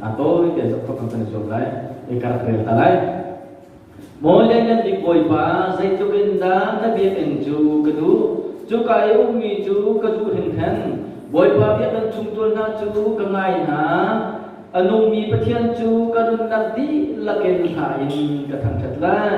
A tawi te zoh khawh kan i zuam lai. I ka rak rel ta lai. Maw Lianngan Bik Bawipa, zeitluk in dah na biakinn cu ka duh! Cuka i ummi cu ka duh hringhran. Bawipa biakinn chungtual hna cu ka ngai hna. A nungmi Pathian cu ka nunnak dihlak in hla in ka thangṭhat lai.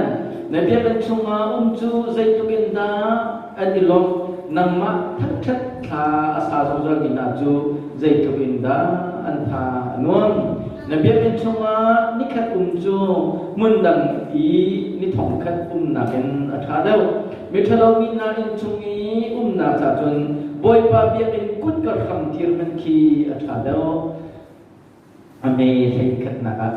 Na biakinn chungah um cu zeitluk in dah an i lawmh! Nangmah thangṭhat thla a sa zungzalmi hna cu zeitluk in dah an tha a nuam! Na biakinn chungah nikhat um cu hmundang i ni thongkhat umnak in a ṭha deuh. Miṭhalo mi hna inn chung i umnak cha cun Bawipa biakinn kutka hram dir hmanh khi a ṭha deuh. A me hleikhatnak ah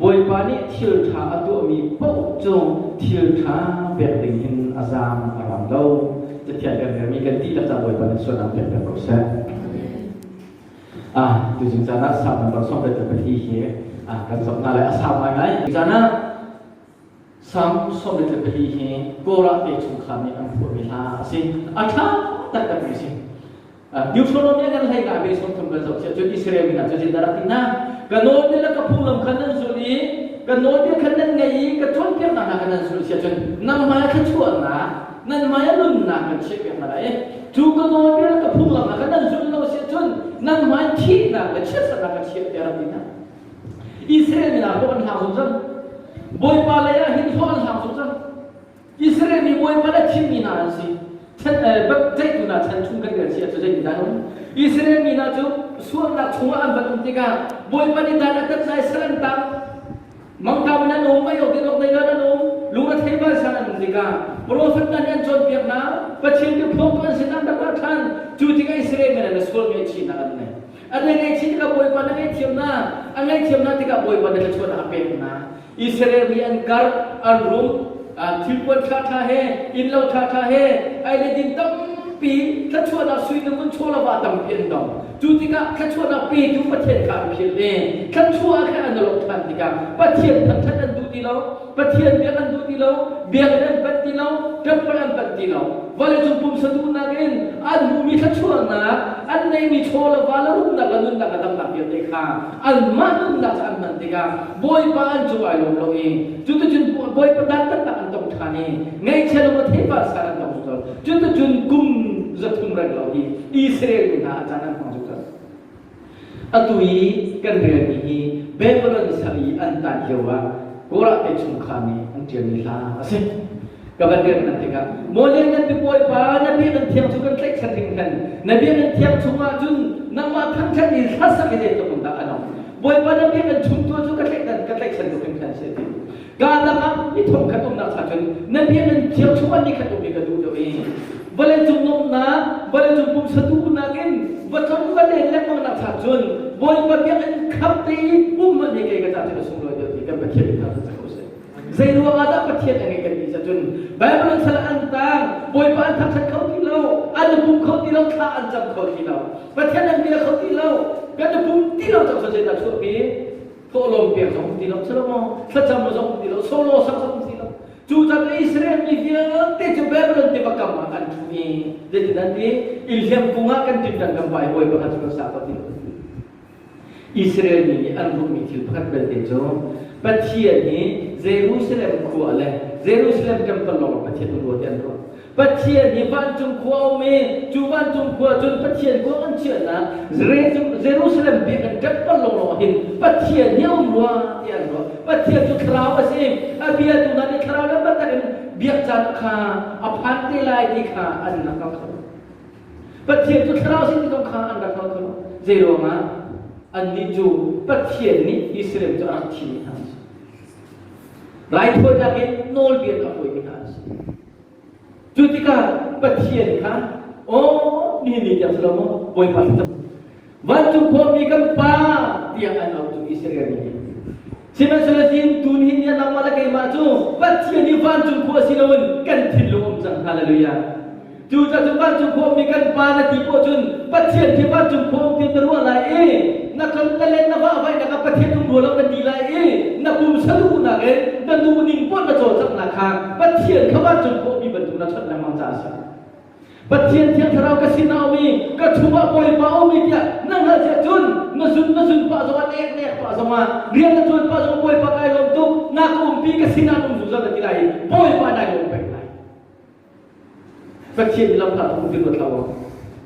Bawipa nih thil ṭha a tuahmi paoh cu thil ṭha pek ding hin a zaang a ram lo. Cathiang kan relmi kan dihlak ca Bawipa nih sualnak pek pek ko seh. Ah, tuzing caan ah Salm number 24 hi ah kan zoh hna lai a sau ngaingai. Caan ah Salm 24 hi Korah te chungkhar nih an phuahmi hla a si. A ṭha taktakmi a si. Deuteronomy kan hlei nga ve 30 kan zoh siah cun Israel mi hna cu zeidah rak ti hna? Ka nawlbia le ka phunglam kha nan zulh i ka nawlbia kha nan ngaih i ka cawnpiaknak hna kha nan zulh siah cun nan hmai ah thluachuahnak nan hmai ah nunnak kan chiahpiak hna lai i cu ka nawlbia le ka phunglam hna kha nan zulh lo siah cun nan hmai thihnak le chiatsernak ka chiah tiah rak ti hna. Israel mi hna hlawh an hlang zungzal. Bawipa lei ah hin hlawh an hlang zungzal. Israel mi Bawipa le thimmi hna an si. Ceihtu hna chan chung kan rel si ahcun zeitindah an um? Israel mi hna cu sualnak chungah an van um tikah Bawipa nih dan a tat hna i sal an tang. Mangṭam in an um, ei awk din awk nei lo an um, lung a thei vansan an um tikah profet hna nih an cawnpiak hna, Pathian biaphuangtu an sin an rak ra ṭhan. Cu tikah Israel mi hna na sual ngaihchihnak an nei. An ngaihchih tikah Bawipa na ngaihthiam hna, a ngaihthiam hna tikah Bawipa na thluachuahnak a pek hna. Israel mi an karh, an rum, thilpuan ṭhaṭha he, innlo ṭhaṭha he, ei le din tampi, thluachuahnak sui le ngun chaw le va tampi an dong. Cu tikah thluachuahnak petu Pathian kha an philh i thluachuah kha an lawh ṭhan tikah Pathian thangṭhat an duh ti lo, Pathian biak an duh ti lo, biakinn an panh ti lo, temple an panh ti lo. Vawleicung pumsa duhnak in an hmuhmi thluachuahnak, an neihmi chaw le va le rumnak le nunnak le damnak vialte kha anmah nunnak cu an hman tikah Bawipa an cung ai lawm lo i cuticun Bawipa dantatnak an tong ṭhan i ngaihchia lung a theipar sar an tong zungzal. Cuticun kum 300 reng lo hi Israel mi hna a caan an hmang zungzal. Atu i kan relmi hi Babylon sal i an tan lio ah Korah te chungkhar nih an ṭialmi hla a si. Ka van rel hna tikah Maw Lianngan Bik Bawipa, na biakinn thiang cu kan tlaihchan hringhran. Na biakinn thiang chungah cun nangmah thangṭhat in hlasak i zeitluk in dah a nung. Bawipa na biakinn chungtual cu ka tlaihchan ka tlaihchan tuk hringhran si a ti. Kaa dang ah mi thongkhat umnak cha cun na biakinn thiang chungah ni khat um hi ka duh deuh i vawleicung nuamhnak, vawleicung pumsa duhnak in va tlon va len lengmang nak cha cun Bawipa biakinn khap te i um hmanh hi kei ka ca cu ka sunglawi deuh ti kan Pathian in thangṭhat cang ko seh. Zei ruang ah dah Pathian a ngei kan ti cun Bible an sal an tang, Bawipa an thangṭhat kho ti lo, an i pum kho ti lo, thla an cam kho ti lo, Pathian an bia kho ti lo, kan i pum ti lo cang zeidah chuahpi? Thawhlawm pek zong um ti lo, silo thlacam zong um ti lo, solo sak zong um ti lo. Cucaah Israel mi vialte cu Babylon tiva kam ah an ṭhu i zeitin an ti? Inn kung ah kan ṭinṭan kan pa i bawi pakhat cu kan sa ko ti. Israel mi nih an ruahmi thil pakhat belte cu Pathian hi Jerusalem khua le Jerusalem temple lawng Pathian um rua ti an ruah. Pathian hi vancung khua a um i cu vancung khua cun Pathian kuang an chiahnak Jerusalem biakinn temple lawnglawng ah hin Pathian hi a um rua ti an ruah. Pathian cu thlarau a si. A biatu hna nih thlarau le biatak in biak caan kha a phan te lai ti kha an rak hngal kho. Pathian cu thlarau si ti zong kha an rak hngal kho. Zei ruangah annih cu Pathian nih Israel cu a rak thim hna a si. Raithawinak in nawlbia a hawimi hna an si. Cu tikah Pathian kha aw nihin ni tiang si lo maw Bawipa thlacam vancung khuami kan pa tiah an auh cu Israel mi nih sihmanhsehlaw tin tun hin ni nangmah le keimah cu Pathian hi vancung khua si loin kan thinlung um cang hallelujah Cucaah cun vancung khuami kan pa na ti poah cun Pathian khi vancung khua um ti na ruah lai i na tlon na len na vahvaihnak ah Pathian um rua lo na ti lai i na pumsa duhnak in na duhning poah na cawlcanghnak kha Pathian kha vancung khuami bantuk na chawnh lengmang caah a si. Pathian Thiang Thlarau ka sin ah um i ka chungah Bawipa um i tiah na hngalh cun na zun na zun pah zongah nek nek pah. zongah rian na ṭuan pah zong Bawipa kai lawm tuk na ka umpi ka sinah um zungzal na ti lai i Bawipa nai lawm peng lai. Pathian lam hla tung ti ruat hlah u.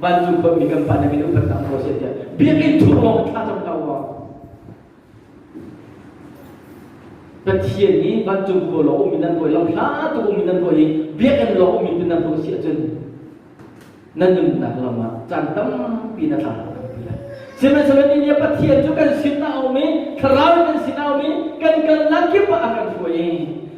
Vancung khuami kan pa na min upat tak ko seh tiah biakinn chung lawng thla cam hlah u. Pathian nih vancung khua lawng um in nan ruai lam hla tuk um in nan ruai i biakinn lawng um in nan ruah si ahcun na nunnak lam ah caan tampi na tla tampi lai. Sihmanhsehlaw ni nih Pathian cu kan sin ah a um i thlarau kan sin ah a um i kan kalnak kip ah a kan hruai i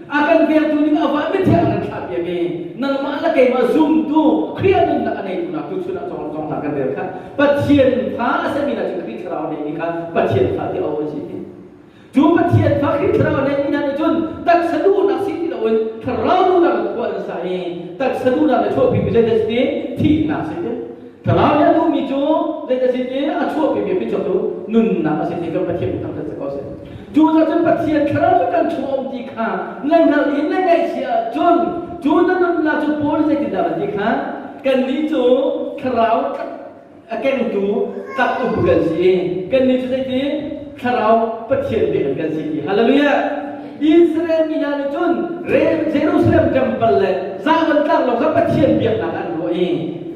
a kan vengtu ding a van mithiang a kan thlahpiak i nangmah le keimah zumtu Khrih a nunnak a neitu nak tuchun ah cawng cawng hna kan rel kha Pathian fa a simi hna cu Khrih thlarau neimi kha Pathian fa ti a si ti. Cu Pathian fa Khrih thlarau neimi hna nih cun taksa duhnak si ti loin thlarau duhnak in khua an sa i taksa duhnak le chuahpimi zeidah si ti thihnak si ti. Thlarau nih a duhmi cu zeidah si ti a chuahpimi a phichuak cu nunnak a si ti kan Pathian thangṭhat si ko seh. Cu cun Pathian thlarau cu kan chung a um ti kha na hngalh i na ngaihchih ahcun cu na nunnak cu Paul zeitindah a ti kha kannih cu thlarau a kengtu tlak um kan si i kannih cu zeiti thlarau Pathian bia kan si ti hallelujah Israel mi hna nih cun Jerusalem temple le Zion tlang lawng kha Pathian biaknak an ruah i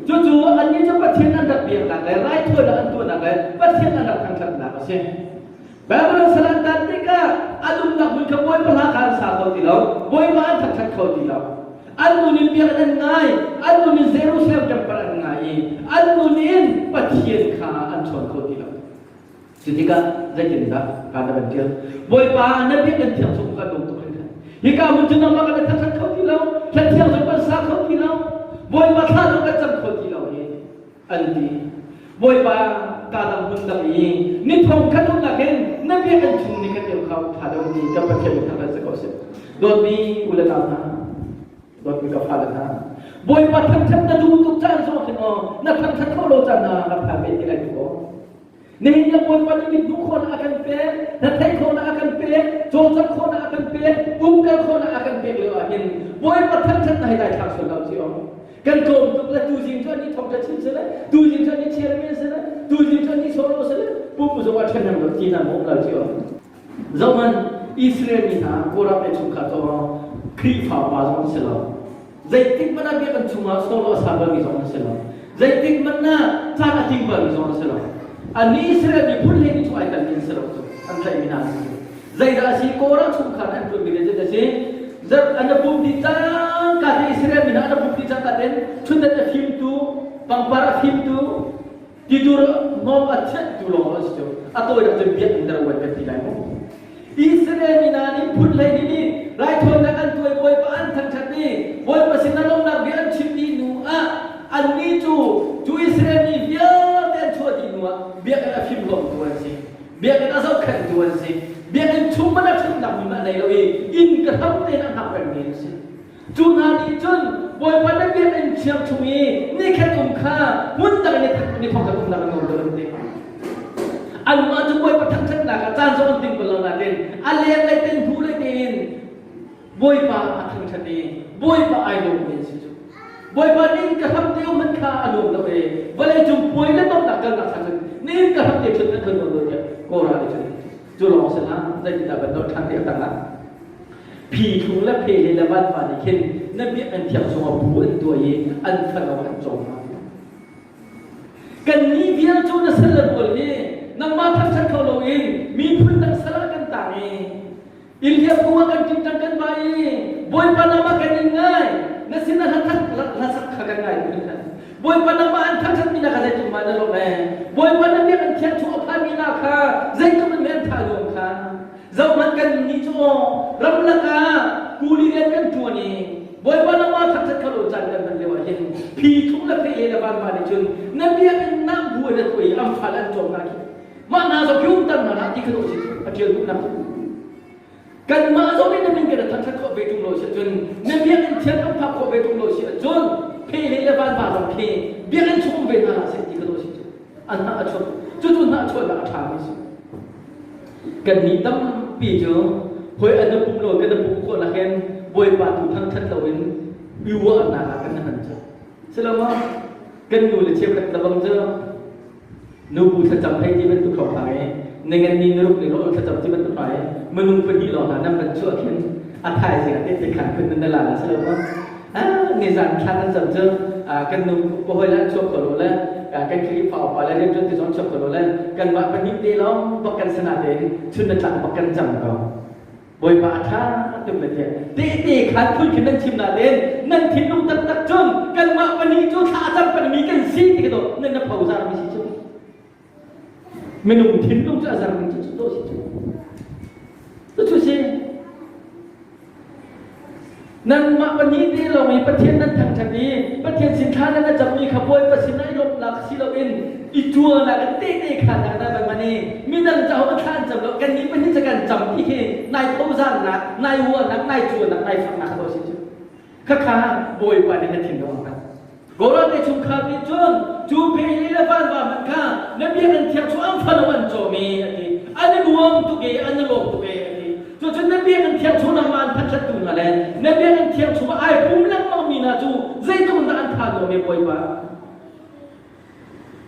cucu annih cu Pathian an rak biaknak le raithawinak an tuahnak le Pathian an rak thangṭhatnak a si Babylon sal an tan tikah an umnak hmun kha Bawipa hla kha an sa kho ti lo, Bawipa an thangṭhat kho ti lo. An nun in biakinn an ngai, an nun in Jerusalem temple an ngai i an nun in Pathian kha an chawn kho ti lo. Cu tikah zeitindah ka na van ṭial? Bawipa na biakinn thiang chung kan um tuk hringhran. Hika hmun cu nangmah kan thangṭhat kho ti lo, thla thiang zong kan sa kho ti lo, Bawipa thla zong kan cam kho ti lo hi. an ti. Bawipa ka dang hmun dang i ni thong khat umnak hin na biakinn chung ni khat deuh kha ṭha deuh ti kan Pathian min thangṭhat si ko seh. Dawtmi u le nau hna, dawtmi ka fale hna, Bawipa thangṭhat na duh tuk caan zong khin aw na thangṭhat kho lo caan ah na phan ve ti lai tu aw. Nihin ni Bawipa nih mithmuh khawhnak a kan pek, na theih khawhnak a kan pek, cawlcangh khawhnak a kan pek, umkal khawhnak a kan pek lio ah hin Bawipa thangṭhat na hei dai thlak sual lo ci aw. Kan tlawm tuk le tuzing cu an i thongṭha chin si le tuzing cu an i chiarmi si le tuzing cu an i sawh lo si le pum zong ah ṭhahnem lo ti hna maw um lo ci aw. Zohhmanh Israel mi hna Korah le chungkhar cu Khrihfa pa zong an si lo. Zeitik hmanh ah biakinn chungah solo a sa balmi zong an si lo. Zeitik hmanh ah caan a tling balmi zong an si lo. Annih Israel miphun hlei ni chung ai telmi an si lo cu. An tlaihmi hna an si cu. Zeidah a si? Korah chungkhar an ṭuanmi le zeidah a si? An a pum dih cangka te Israel mi hna an a pum dih cangka tein ṭhutdan a fimtu, pangpar a fimtu, titur hnawm a thianhtu lawng an si cu. A tawinak cun biakinn dar uan kan ti lai mu. Israel mi hna nih phun 12 nih raithawinak an tuai Bawipa an thangṭhat i Bawipa sin ah lawmhnak bia an chim dih hnu ah annih cu cu Israel mi vialte an chuah dih hnu ah biakinn a fimhlawmtu an si. Biakinn a zohkhenhtu an si. Biakinn chung hmanh a ṭhutnak hmun a nei lo i inn ka hram tein a hngak pengmi an si. Cu hna nih cun Bawipa na biakinn thiang chung i nikhat um kha hmun dang in ni thong khat umnak an nuam deuh an ti. Anmah cu Bawipa thangṭhatnak ah caan zong an ting bal lo nain a lenglei tein hnulei tein Bawipa a thangṭhat i Bawipa ai lawmmi an si cu. Bawipa nih ka hram te um hmanh kha a nuam lo i vawleicung puai le nuamhnak kalnak kha cun nihin ka hram te ṭhut hmanh kha nuam lo tiah Korah nih cun cu lawng si hlah zeitindah ban dolh ṭhan ti a tang ah Phi thlung le phe le vanva nih khin na biakinn thiang chungah bu an tuah i an fano an cawm hna. Kannih vial cu na sal le rual hi nangmah thangṭhat kho loin miphun dang sal ah kan tang i inn kung ah kan ṭingṭang kan vai i Bawipa nangmah kan in ngai na sin ah hlasak kha kan ngai hringhran. Bawipa nangmah an thangṭhatmi na kha zeitluk ma na lawmh ee Bawipa na biakinn thiang chung a phanmi na kha zeitluk in meh an thah nuam kha Zohhmanh kan nih cu ramlak ah kuli rian kan ṭuan i Bawipa nangmah thangṭhat kha lo caan kan hman lio ah hin phi thum le phei le vanva nih cun na biakinn nak bu in a tuah i an fale an cawm hna khi mah hna zong khi umter hna hlah ti kha dawh si a ṭial duhnak kanmah zong nih na min kan thangṭhat khawh ve ṭung lo si ahcun na biakinn thiang kan phak khawh ve ṭung lo si ahcun phei le vanva zong khi biakinn chung um ve hna hlah seh ti kha dawh si an hnah a chuak cucu hnah chuahnak a ṭhami a si Kannih tampi cu hawi an na pum lo kan na pum khawh nakin Bawipa tu thangṭhat loin i uahnak ah kan hman cu. Silama kan nu le cheukhat lebang cu nubu thlacam hei ti bantuk hrawnghrang i. Ningan ni niruk ni rawl thlacam ti bantuk ai minung pahnih lawng hna nan van chuah khin a thaizing ah tehte khan phun nan la la si lo maw? Ah, nizan thla kan cam cu kan nu pahawi le an chuak kho lo le kan Khrihfa upa le rianṭuan ti zong chuak kho lo le kanmah pahnih te lawng bak kan sana tein chun na tlak bak kan cam ko. Bawipa a ṭha tuk le tiah tehte khan phun khin nan chim nain nan thinlung taktak cun kanmah pahnih cu thla a cam pengmi kan si ti ka dawh nan na phozar mi si cu. Minung thinlung cu a zar ning cu cu dawh si cu. Cucu si. Nanmah pahnih te lawng i Pathian nan thangṭhat i Pathian sin thla nan cammi kha Bawipa sin ah i lawmhnak si loin i ṭuanak in tehte khaannak na van hman i midang caah thla an cam lo kannih pahnih cu kan cam ti khi nai phozarnak, nai uahnak, nai cuanak, nai faknak kha si cu. Khakha Bawipa nih na thinlung a hngalh. Kawlram te chungkhar nih cun cu phei le vanva hmanh kha na biakinn thiang chung an fanu an cawm i a ti. An i nuam tuk i an i lawm tuk i a ti. Cucun na biakinn thiang chung nangmah an thangṭhattu hna le na biakinn thiang chung ai pum lengmang mi hna cu zeitluk in dah an tha nuam i Bawipa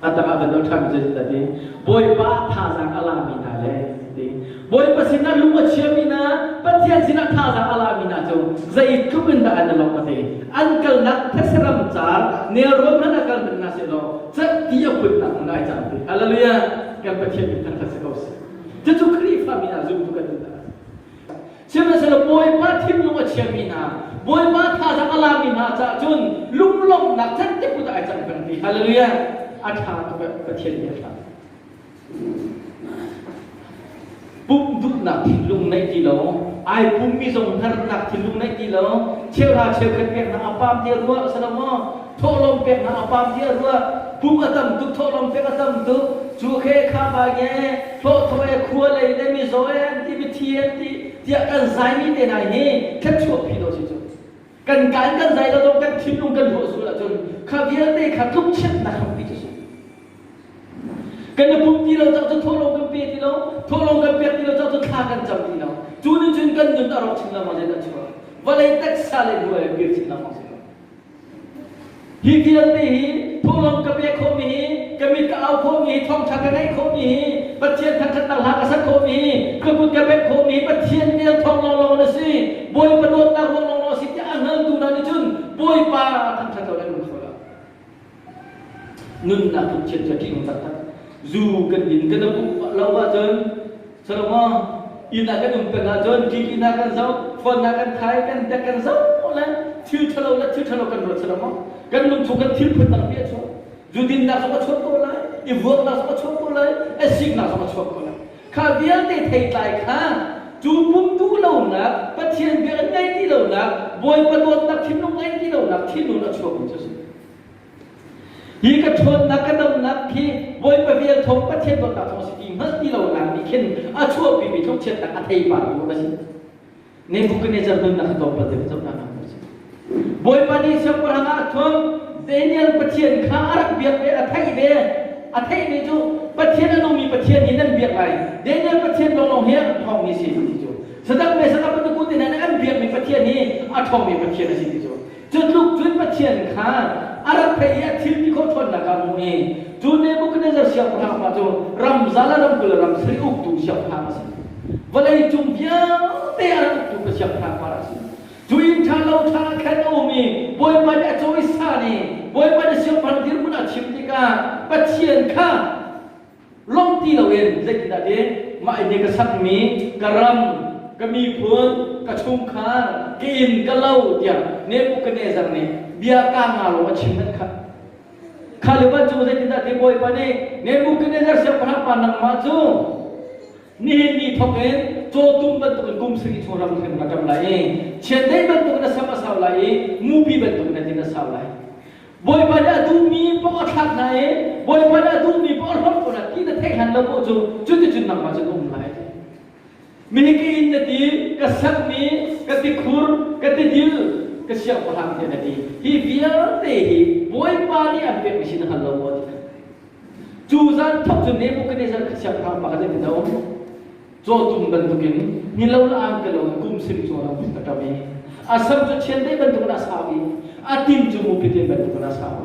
A tangah van doh ṭhan cu a ti. Bawipa thazaang a lami hna le ti. Bawipa sinah lung a chiami hna, Pathian sinah thazaang a lami hna cu zeitluk in dah an i lawmh a ti. An kalnak thetse ram car nelrawn hmanh ah kal hmanh hna sehlaw cat ti a phunnak hmun ai cang ti. Hallelujah! Kan Pathian min thangṭhat si ko seh. Cucu Khrihfa mi hna zumtu kan nun Sihmanhsehlaw Bawipa thinlung a chiami hna, Bawipa thazaang a lami hna caah cun lunglawmhnak cantik put ah ai cang peng ti. Hallelujah! A ṭha tuk eh, Pathian hi a ṭha. Pumh duhnak thinlung neih ti lo, ai pummi zong hnarnak thinlung neih ti lo, cheuhra cheukhat peknak a pam ti a ruah, si lo maw? Thawhlawm peknak a pam ti a ruah, pum a tam tuk, thawhlawm pek a tam tuk, cu khe kha ba nge, hlawhthaw e khua lei le mizaw e an ti mithi an ti tiah kan zaimi te hna hi thluachuah phi do si cu kan kaan kan zai lo zong kan thinlung kan ruah sul ahcun kha vialte kha tlukchiatnak hrampi cu si kan i pum ti lo cang cu thawhlawm kan pe ti lo thawhlawm kan pek ti lo cang cu thla kan cam ti lo cu nih cun kan nun a rawk chin lengmang zeidah chuak vawlei taksa le hnuai kir chin lengmang si Hi vialte hi phunglam ka pek khawhmi hi, ka mit ka au khawhmi hi, thawngṭha ka ngaih khawhmi hi, Pathian thangṭhatnak hla ka sak khawhmi hi, ka kut ka bengh khawhmi hi Pathian vel thawng lawnglawng in a si. Bawipa dawtnak ruang lawnglawng a si tiah a hngaltu hna nih cun Bawipa thangṭhat lo an um kho lo. Nunnak lungchiat cu a ṭihnung taktak. Zu kan din kan pumh lo ahcun Solomon inn ah kan um peng ahcun TV hna kan zoh, phone hna kan thai, kan tek kan zoh le thil ṭhalo le thil ṭhalo kan ruat Solomon. Kan lungchung kan thil phun dang pi a chuak. Zu dinnak zong a chuak ko lai, i vuaknak zong a chuak ko lai, a siknak zong a chuak ko lai. Kha vialte theitlai kha cu pum duh lonak, Pathian bia an ngaih ti lonak, Bawipa dawtnak thinlung ngaih ti lonak thinlung a chuakmi cu a si. Hi ka ṭhawnnak ka damnak khi Bawipa vel thawng Pathian dawtnak thawng a si ti hngalh ti lonak nih khin a chuahpimi tlukchiatnak a theipar bu a si. Nebuchadnezzar nunnak kha tlawmpal te zohnak ah a si. Bawipa nih siangpahrang ah a thuam Daniel Pathian kha a rak biak ve a theih ve a theih ve cu Pathian a nungmi Pathian hi nan biak lai Daniel Pathian lawnglawng hi a ṭhawngmi si ti cu Sadak Mesak Abednego te hna nih an biakmi Pathian hi a ṭhawngmi Pathian a si ti cu Cu tluk cun Pathian kha a rak theih i a thil ti khawh ṭhawnnak ah hmuh i cu Nebuchadnezzar siangpahrang pa cu ramza le ramkul le ramsarih uktu siangpahrang a si. Vawlei cung vialte a rak uktu ka siangpahrang pa a si. Cu inn ṭha lo ṭha ah khan a um i Bawipa nih a cawisan i Bawipa nih siangpahrang dirhmun a chim tikah Pathian kha lawmh ti loin zeitindah ti mah inn hi ka sakmi ka ram ka miphun ka chungkhar ka inn ka lo tiah Nebuchadnezzar nih bia ka nga lo a chim hmanh kha kha le vancung zeitindah ti Bawipa nih Nebuchadnezzar siangpahrang pa nangmah cu nihin ni thawk in cawtum bantukin kum sarih chung ram hrim na ṭam lai i chiandeih bantukin na sam a sau lai i mupi bantukin na tin a sau lai Bawipa nih a duhmi paoh a thlak hna i Bawipa nih a duhmi paoh a hlawt ko hna ti na theih hlan lo paoh cu cuticun nangmah cu na um lai. Mihi ka inn na ti, ka sakmi, ka tikhur, ka tidil, ka siangpahrang tiah na ti. Hi vialte hi Bawipa nih an pekmi si na hngal lo maw ti. Cu zan thawk cu Nebuchadnezzar kha siangpahrang pa kha zeitin a um? Cawtum bantukin ni lo le ang ke lo kum sim cu ram a ṭam i a sam cu chiandeih bantukin a sau i a tin cu mupi tin bantukin a sau.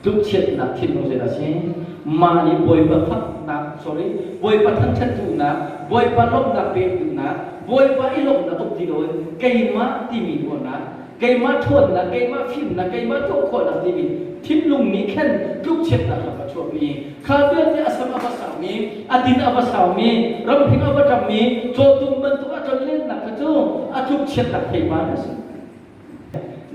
Tlukchiatnak thinlung zeidah a si? Mah nih Bawipa fak. faknak, sorry, Bawipa thangṭhat duhnak, Bawipa lawmhnak pek duhnak, Bawipa i lawmhnak um ti loin keimah timi ruahnak, keimah ṭhawnnak, keimah fimnak, keimah tuah khawhnak timi thinlung nih khan tlukchiatnak lam a chuahpi. Kha vialte a sam a va saumi, a tin a va saumi, ramhring a va ṭammi, cawtum bantuk a tlonlennak kha cu a tlukchiatnak theipar a si.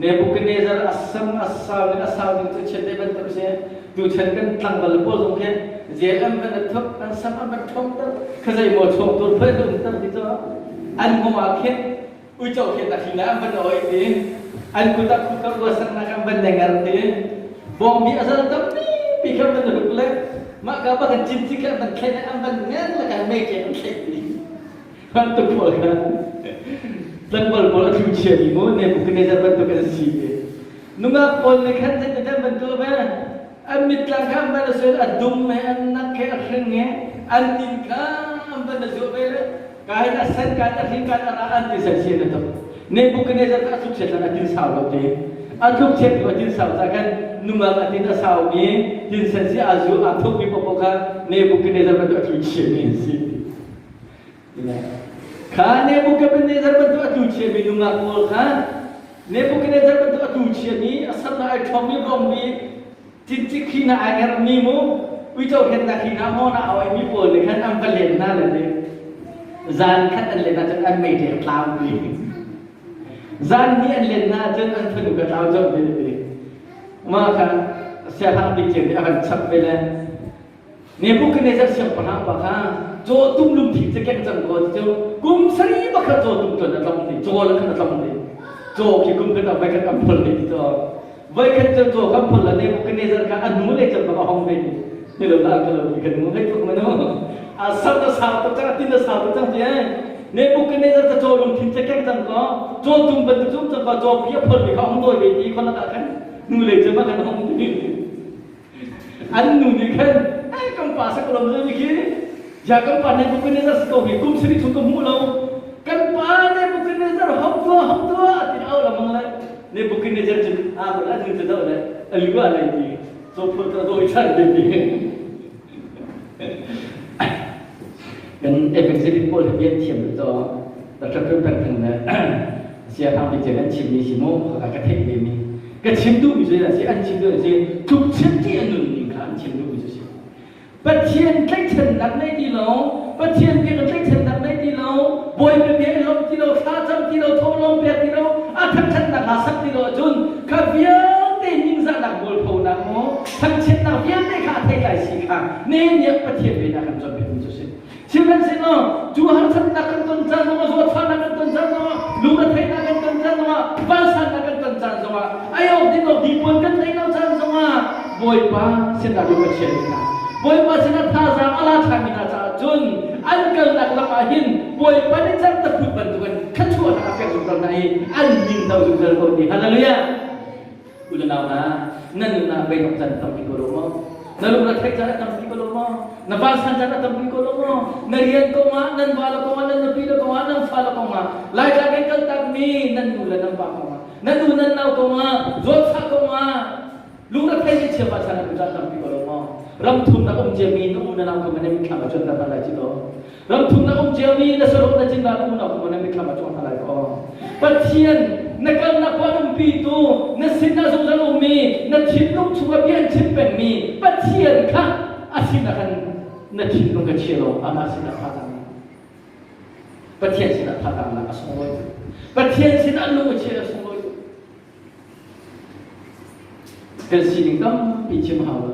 Nebuchadnezzar a sam a sau ning a sau ning cu chiat dei bantuk si. Tuchan kan tlangval pawl zong khi zel an van a thuk, an sam an van ṭhawngter, khazei maw chawng tur phei an umter ti cu an hmawm ah khin uico khin a hling ah an van oi ti an kut ah khukar ruasannak an van nengar ti bawngbi a zal tampi pi kha van ruk le mah ka bak an cin cik an van thlen an van ngen le kan mei ke an thleh ti bantuk pawl kha tlangval pawl a tlu chia mi mu Nebuchadnezzar bantuk an si ti nungak pawl nih khan zeitin an bantuk ve an mittlang kha an van a sual a dum he an nak he a hring he an tin kha an van a zuah ve le kain a sen kain a hring kain a ra an ti sen sian a tuk Nebuchadnezzar kha a tluk chiat a tin sau lo ti a tluk chiat a tin sau ca khan nungak a tin a sau mi tin sen si a zu a thuk mi popo kha Nebuchadnezzar bantuk a tlu chia mi an si Kha Nebuchadnezzar bantuk a tlu chiami nungak pawl kha Nebuchadnezzar bantuk a tlu chiami a samnak ai ṭhawmmi bawmmi cincik khi na ai ngerhmi mu uico hennak hi na maw na aoimi pawl nih khan an va len hna le ti zan khat an len ahcun an mei ṭek tlau ti zan hnih an len hna ahcun an fanu ka tlau colh ti ti mah kha siahrang bik nih a van chap ve le Nebuchadnezzar siangpahrang pa kha cawtum lungthin cu keng cang ko ti cu kum sarih bakhat cawtum cun a tlong ti caw le khan a tlong ti caw khi kum khat ah voikhat an phul ti caw voikhat cu caw kan phul la Nebuchadnezzar kha a hnu le cun bak a hong ve ti ti lo la ka lo ti kan mu hei tuk manu a sam na sau tuk cang a tin na sau tuk cang ti ai Nebuchadnezzar ca caw lungthin cu keng cang ko cawtum bantuk cum cang ko caw pi a phul mi kha hong dawi ve ti khon ah khan hnu lei cun ma kan hong ti An nu nih khan eh kan pa sak lo mi khi ja kan pa Nebuchadnezzar si ko hi kum sari chung ka hmu lo kan pa Nebuchadnezzar hong tua hong tua ti au lamang le Nebuchadnezzar cu a bal an nu do le a lu a lei ti so phul ka doi chan te ti kan evangelist pawl hi bian thiam to Dr. Peng Peng Thang le sia thang bi chen an chim mi si mu ka ka theih ve mi ka chim duh mi cu si an chim duh si tluk chiat ti an nun ning kha an chim duh mi cu si Pathian tlaihchannak nei ti lo Pathian bia ka tlaihchannak nei ti lo Bawipa bia i lawm ti lo thla cam ti lo tholawm pek ti lo a thangthatnak hla sak ti lo ahcun kha vialte ningzahnak mualphonak maw thangchiatnak vialte kha a theitlai si kha ne nih Pathian bia kan cawnpiak mi cu si Sihmanhsehlaw cu harsatnak kan ton caan zongah, zawtfahnak kan ton caan zongah, lungretheihnak kan ton caan zongah, vansannak kan ton caan zongah, ei awk din awk dipuan kan theih lo caan zongah Bawipa sinah lung a chia mi hna, Bawipa sinah thazaang a la ṭhanmi hna caah cun an kalnak lam ah hin Bawipa nih cerhtaphut bantukin thluachuahnak a pek zungzal hna i an ning to zungzal ko ti. Hallelujah! U le nau hna, nan nun ah beidongh caan tampi ko lo maw? Na lung na theih caan a tampi ko lo maw? Na vansan caan a tampi ko lo maw? Na rian kong ah, nan va le kong ah, nan nupi le kong ah, nan fa le kong ah, Laitlang in kaltakmi nan nu le nan pa kong ah, nan u nan nau kong ah, zawtfah kong ah, lung na thei ni chiapa chan ah caan tampi ko lo maw? Ram thumnak um ciami na u na nau kong ah na mitthlam ah cuanter hna lai ci to. Ram thumnak um ciami na saruh na cinnak na unau kong na mitthlam ah cuang hna lai ko. Pathian na kalnak khua umpi tu na sinah zungzal ummi na thinlung chungah bia an chim pengmi Pathian kha a sinah khan na thinlung ka chia lo amah sinah thazaang Pathian sinah thazaang lak a sunglawi Pathian sinah lung a chia a sunglawi kan sining tampi chim hau lo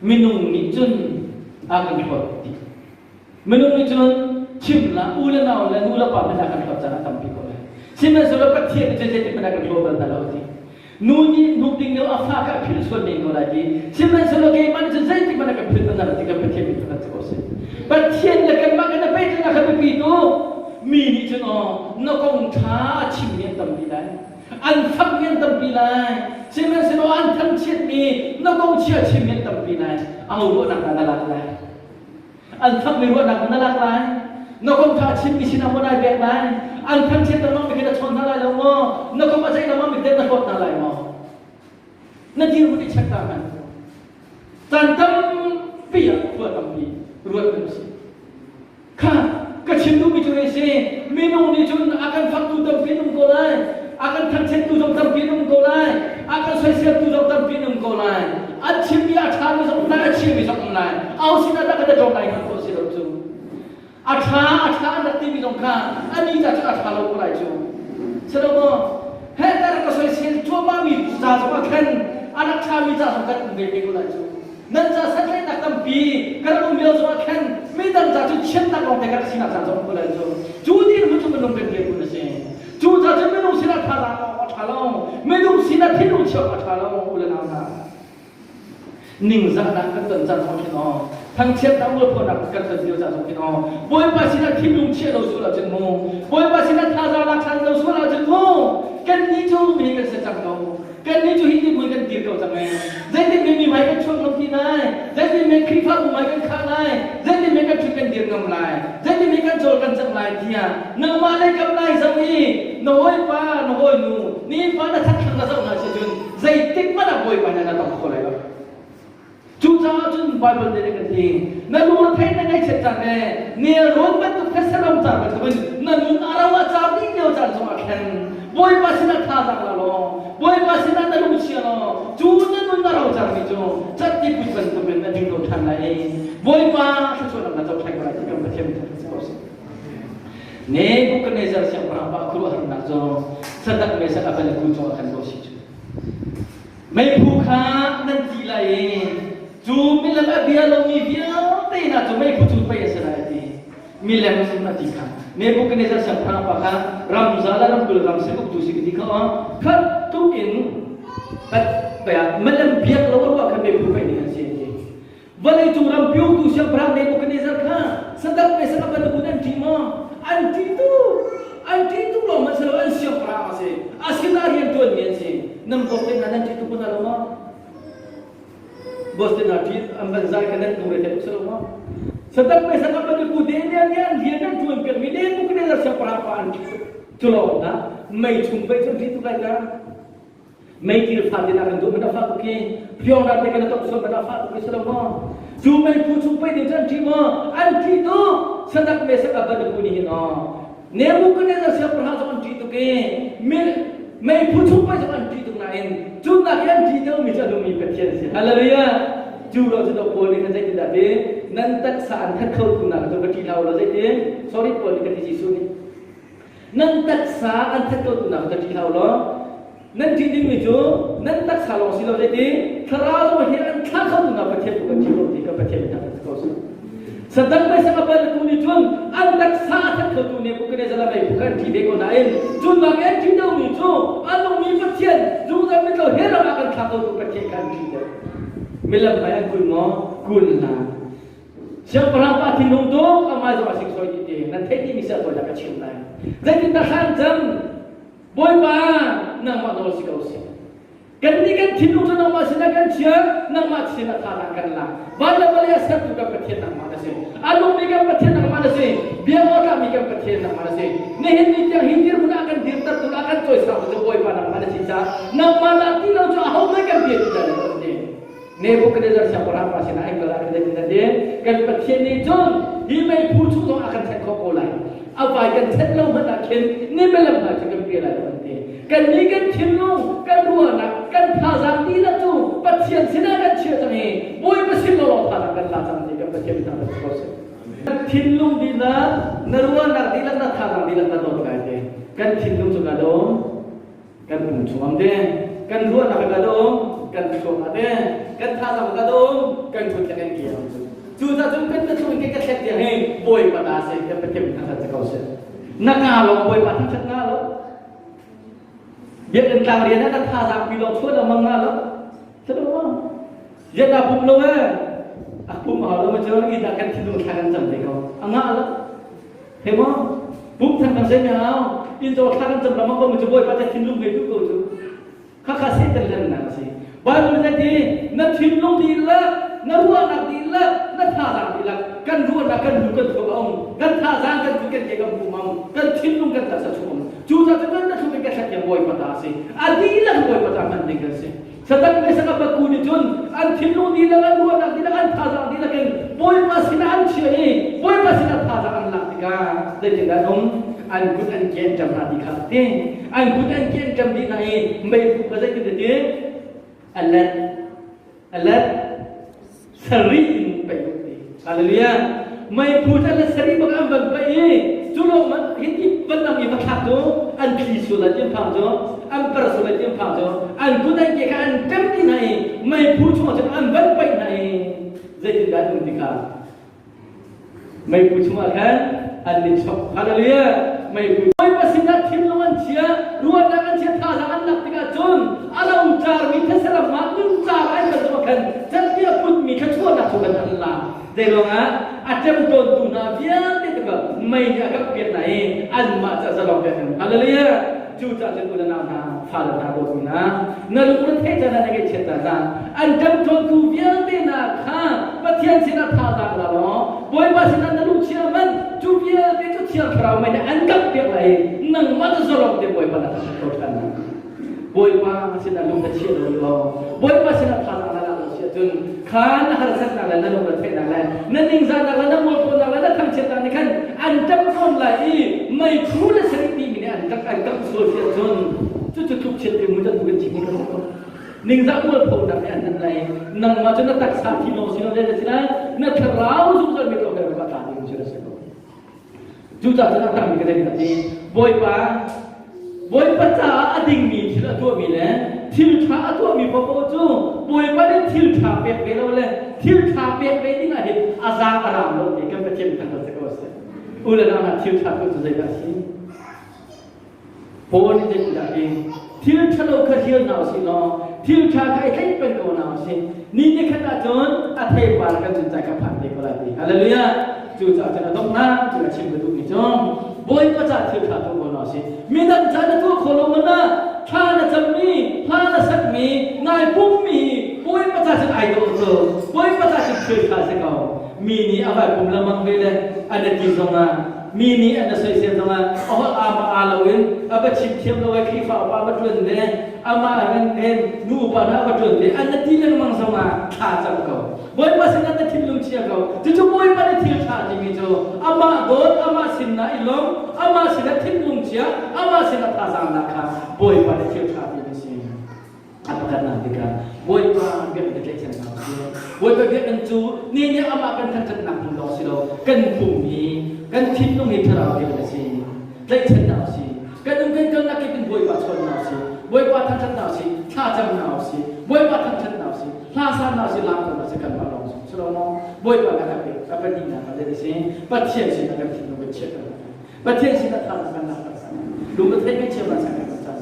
Minung nih cun a kan hlawt dih. Minung nih cun chim la u le nau le nu le pa hmanh a kan hlawt caan a tampi ko lai. Sihmanhsehlaw Pathian nih cun zeitik hmanh a kan hlaw bal hna lo ti. Nu nih hnuk ding lio a fa kha a philh sual men ko lai ti. Sihmanhsehlaw keimah nih cun zeitik hmanh a kan philh bal hna lo ti kan Pathian nih kan ko si. Pathian le kanmah kan i pehtlaihnak kha biapi tu. Mi nih cun aw na kong ṭha a chimmi an tampi lai. An fakmi an tampi lai. Sihmanhsehlaw an thangchiatmi na kong chia chimmi an tampi lai. Aho ruahnak dah na lak lai? An fakmi ruahnak na lak lai? Na kong ṭha chimmi sinah maw nai pek lai? An thangchiat lengmang mi khi na chawn hna lai lo maw? Na kong a ceih lengmang mi khi na hlawt hna lai maw? Na dirhmun i check ta hmanh. Caan tam. tampi ah khua tampi ruat kan si. Kha ka chim duhmi cu hei si, minung nih cun a kan faktu tampi an um ko lai, a kan thangchiattu zong tampi an um ko lai, a kan soiseltu zong tampi an um ko lai. An chimmi a ṭhami zong um lai, a chiami zong um lai. Au sinah dah kan i ṭawng lai hngalh khawh si lo cu. A ṭha, a ṭha an rak timi zong kha anih ca cun a ṭha lo ko lai cu. Silo maw? Heh ka rak ka soisel cuahmahmi ca zong ah khan a rak ṭhami ca zong kan um ve te ko lai cu. Nan ca santlaihnak tampi ka rak um lio zongah khan midang ca cu chiatnak lawng te ka rak sinak caan zong um lai cu. Cu dirhmun cu minung kan dirhmun a si. Cu ca cun minung sinah thazaang awk a ṭha lo. Minung sinah thinlung chiah awk a ṭha lo u le nau hna. Ningzahnak kan ton caan zong khin aw, thangchiatnak mualphonak kan ton lio caan zong khin aw, Bawipa sinah thinlung chiah lo sual ahcun mu, Bawipa sinah thazaang lak ṭhan lo sual ahcun mu, kannih cu mi kan si cang ko. Kannih cu hi ti mui kan dir ko cang ee. Zeitin men mi hmai kan chuak ngam ti lai? Zeitin men Khrihfabu hmai kan khah lai? Zeitin men kan ṭhut kan dir ngam lai? Zeitin men kan cawl kan cang lai tiah nangmah lei kam lai zoh i na hawipa, na hawinu, nifa na thatthlang na zoh hna si cun zeitik hmanh ah Bawipa nih na tong kho lai lo. Cucaah cun Baibal nih a kan ti, na lungretheih na ngaihchiat caan le nelrawn bantuk thetse-ram caan bantukin na nun a ro a car dih lio caan zongah khan Bawipa sinah thazaang la law, Bawipa sinah na lung chia law, cu na nun a ro carmi cu cat-ti put bantukin na ding ko ṭhan lai i Bawipa thluachuahnak na co ṭhan ko lai ti kan Pathian min thangṭhat si ko seh. Nebuchadnezzar siangpahrang pa khuaruahharnak cu Sadak Meshach Abednego cungah khan ko si cu. Meiphu kha nan ti lai i cu milem a bia lomi vialte hna cu meiphu cu pei a si lai a ti. Milem a ti kha. Nebuchadnezzar siangpahrang pa kha ramza le ramkul ram sik uktu si ka ti kha aw khat tuk in milem biak lo a ruah kha meiphu pei nih an si a ti. Vawleicung ram piutu siangpahrang Nebuchadnezzar kha sadak le sadak bantukin an ṭih maw? An ṭih tuk. An ṭih tuk lawng hmanh si lo, an siangpahrang a si. A sinah rian ṭuanmi an si. Nan boss te hna nan ṭih tuk hna lo maw? Boss te hna ṭih an van zai kha nan lungre thei tuk si lo maw? Sadak le sadak bantukin Daniel nih an rian an ṭuan piakmi Nebuchadnezzar siangpahrang pa an ṭih tuk. Cu lawng hna mei chung pei cu an ṭih tuk lai ta. Meikil fa tin ah kan duh man a fah tuk i phiong rat te kan tok sual man a fah tuk i si lo maw? Cu meiphu chung pei ding cu an ṭih maw? An ṭih tuk. Sadak Mesak Abednego nih hin aw Nebuchadnezzar siangpahrang zong an ṭih tuk i meiphu chung pei zong an ṭih tuk nain cu nak i an ṭih deuhmi cu a nungmi Pathian a si. Hallelujah! Cu lo cu Paul nih khan zeitindah ti nan taksa an that kho tu nak cu va ṭih hlah u law zeitin? Sorry Paul nih ka ti Jesuh nih. Nan taksa an that ko tu nak cu ṭih hlah u law Nan ṭih dingmi cu nan taksa lawng si lo zeiti thlarau zong hi an thlah kho tu hna Pathian tu kan ṭih ko ti kan Pathian min thangṭhat si ko seh. Sadak Mesak a bal tu nih cun an taksa a that kho tu Nebuchadnezzar le meiphu kha an ṭih ve ko nain cu nak i an ṭih deuhmi cu a nungmi Pathian zungzal mitlo he ram ah kan thlah kho tu Pathian kha an ṭih deuh. Milam hmai an kun maw? Kun hlah. Siangpahrang pa thinlung tuk amah zong a singsawi dih ti nan theih dihmi si a tawinak ka chim lai. Zeitindah hlan cang Bawipa, nangmah nawl si ko seh. Kannih kan thinlung cu nangmah sinah kan chiah, nangmah sinah thazaang kan lak. Van le vawlei a sertu kan Pathian nangmah na si. A nungmi kan Pathian nangmah na si. Bia awtlahmi kan Pathian nangmah na si. Nihin ni tiang hi dirhmun ah kan dirtertu le a kan cawisangtu cu Bawipa nangmah na si caah nangmah dah ti lo cu ahohmanh kan bia ti lai lo kan ti. Nebuchadnezzar siangpahrang pa sinah ai kal ah kan na ti kan Pathian nih cun hi meiphu chung zong a kan thenh khawh ko lai a vai kan thenh lo hmanh ah khin ni melam hna cu kan pe lai lo an ti kan nih kan thinlung kan ruahnak kan thazaang dihlak cu Pathian sinah kan chiah cang i Bawipa sin lawlaw thazaang kan la cang ti kan Pathian min thangṭhat si ko seh na thinlung dihlak na ruahnak dihlak na thazaang dihlak na dawt lai te kan thinlung cu ka dawm kan pum chung te kan ruahnak ka dum kan thluak ah te kan thazaang ka dum kan kut le kan ke cu cu cun kan ka chung in ka thlet tiang hi bawipa ta si kan pathian thangṭhat si ko seh na ka lawng bawipa thangṭhat nga lo biakinn tlang rian ah na thazaang pi lawng chuah lengmang nga lo Sado Ziah dah pum lo eh a pum a lo ma cu i dah kan thinlung thla kan cam te ko a ngah lo He maw? Pum than kan zei hau. Inn zaw thla kan cam lama ko mu cu Bawipa ca thinlung ngei tu ko cu. Khakha Satan hlennak a si. Bible nih ti na thinlung dihlak, na ruahnak dihlak, na thazaang dihlak, kan ruahnak kan lu kan thluak a um, kan thazaang kan kut kan ke kan pum a um, kan thinlung kan taksa chung um. Cu ca cu kan na thluk in kan thlet tiang Bawipa ta a si. A dihlak Bawipa ta hman ding kan si. Satan le Sakabaku nih cun an thinlung dihlak, an ruahnak dihlak, an thazaang dihlak in Bawipa sinah an chiah i Bawipa sinah thazaang an lak tikah zeitindah an um? An kut an ke an ṭam hna ti kha a ti. An kut an ke an ṭam dih hna i meiphu kha zeitin a ti? A let, a let sarih in paih u ti. Hallelujah. Meiphu cu le sarih bak an van paih i cu lawng man hiti van dang i va thlak cu an thli sual lai ti an phang cu an per sual lai ti an phang cu an kut an ke kha an ṭem ti hna i meiphu chungah cun an van paih hna i zeitindah an um ti kha Meiphu chungah khan an i chok. Hallelujah! Meiphu. Bawipa sinah thinlung an chia, ruahnak an chia, thazaang an lak tikah cun a lo carmi thasaram ah nuncar an bantuk ah khan cantiah putmi thluachuahnak cu kan an la. Zei ruangah a ṭemtawntu hna vialte tu kha mei nih a kamhpiak hna i anmah cu a zalong piak hna. Hallelujah! Cucaah cun u le nau hna, fale hna, dawtmi hna, na lungre theih caan ah na ngaihchiat caan ah an ṭemṭawntu vialte hna kha Pathian sinah thazaang la law Bawipa sinah na lungchia hmanh cu vialte cu Thiang Thlarau mei nih an kamhpiak lai i nangmah cu zalong te Bawipa na thangṭhat ko ṭhan lai. Bawipa sinah lung na chiah lo law Bawipa sinah thazaang na lak lo si ahcun kha na harsatnak le na lungretheihnak le na ningzahnak le na mualphonak le na thangchiatnak nih khan an ṭam tawn lai i meiphu le sarih timi nih an an kamh sual si ahcun cucu tlukchiat ti mu tu kan chim kan ko ningzah mualphonak nih an nan lai nangmah cu na taksa thi lawng si lo le si lai na thlarau zungzal mi tlawm le tla ding si si ko Cucaah cun a tangmi ka zei ti Bawipa Bawipa caah a dingmi thil a tuahmi le thil ṭha a tuahmi paohpaoh cu Bawipa nih thil ṭha pek ve lo le thil ṭha pek ve ding ah hin a zaang a raam lo ti kan Pathian thangṭhat si ko seh. U le nau hna thil ṭha tuah cu zeidah a si? Paul nih zeitindah a ti? Thil ṭhalo kha hrial hna usih law thil ṭha kha i tlaih peng ko hna usih. Ni ni khat ahcun a theipar kan cun cai kha phan te ko lai ti. Hallelujah! Cucaah cun a donghnak cu a chim ka duhmi cu Bawipa caah thil ṭha tuah ko hna usih. Midang ca na tuah khawh lo man ah thla na cammi, hla na sakmi, nai pummi Bawipa ca cun ai dawh cu. Bawipa ca cun thil ṭha si ko. Mi nih a vai pum lengmang ve le an i ti zongah mi nih an soisel zongah a holh aa ma aa loin a va chim thiam lo ai Khrihfa upa va ṭuan ve amah hen hen nu upa hna va ṭuan ve an na ti lengmang zongah thla cam ko Bawipa sinah na thinlung chia ko cucu Bawipa nih thil ṭha timi cu amah dawt amah sinah i lawm amah sinah thinlung chia amah sinah thazaangnak kha Bawipa nih thil ṭha timi si A pakhatnak tikah Bawipa biakinn ka tlaihchan hna usih. Bawipa biakinn cu ni nih amah kan thangṭhatnak hmun lawng si lo, kan pum hi, kan thinlung hi thlarau biakinn a si. Tlaihchan hna usih. Kan um kan kalnak kip in Bawipa chawn hna usih. Bawipa thangṭhat hna usih. Thlacam hna usih. Bawipa thangṭhat hna usih. Hla sa hna usih, laam hna usih, kanmah lawng si lo maw? Bawipa na kan pek, a pahnihnak ah zei a si? Pathian sinah kan thinlung kan chiah kan Pathian sinah tha kan lak lung a thei chia ban sang kan caan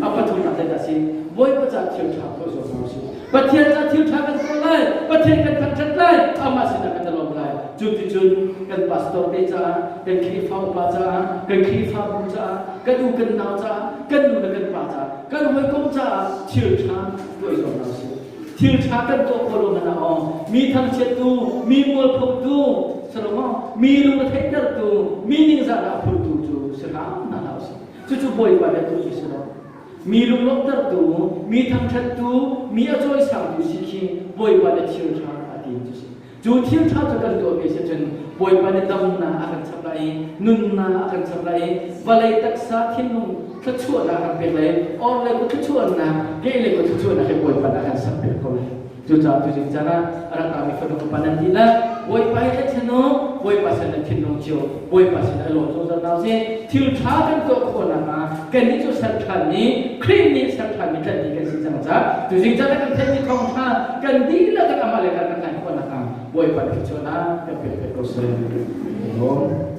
a pathumnak zei dah si Bawipa ca thil ṭha tuah zuam hna usih Pathian ca thil ṭha kan tuah lai Pathian kan thangṭhat lai amah sinah kan lawm lai cu ti cun kan pastor te caah kan Khrihfa upa caah kan Khrihfabu caah kan u kan nau caah kan nu le kan pa caah kan hawikom caah thil ṭha tuah zuam hna usih Thil ṭha kan tuah khawh lo hmanh ah aw, mi thangchiattu, mi mualphotu, salomaw, mi lung a theihtertu, mi ningzahnak a phurtu cu si hram hna hlah usih. Cucu Bawipa nih a duhmi si lo. Mi lunglawmhtertu, mi thangṭhattu, mi a cawisangtu si khi Bawipa nih thil ṭha a ti cu si. Cu thil ṭha cu kan tuah ve si cun Bawipa nih damnak a kan chap lai i nunnak a kan chap lai i vawlei taksa thinlung thluachuahnak a kan pek lai orhlei kut thluachuahnak kehlei kut thluachuahnak hi Bawipa nih a kan sak piak ko lai. Cucaah tuzing caan ah a rak rami fanu fapa nan dihlak Bawipa hi tlaihchan u Bawipa sin nan thinlung cio Bawipa sin a lawm zungzal hna usih thil ṭha kan tuah khawhnak ah kannih cu ser ṭhanmi Khrih nih ser ṭhanmi tlanhmi kan si cang caah tuzing caan ah kan theihmi thawngṭha kan dihlak in amah le kan kan tlai khawhnak ah Bawipa nih thluachuahnak kan pek pek ko seh. Amen.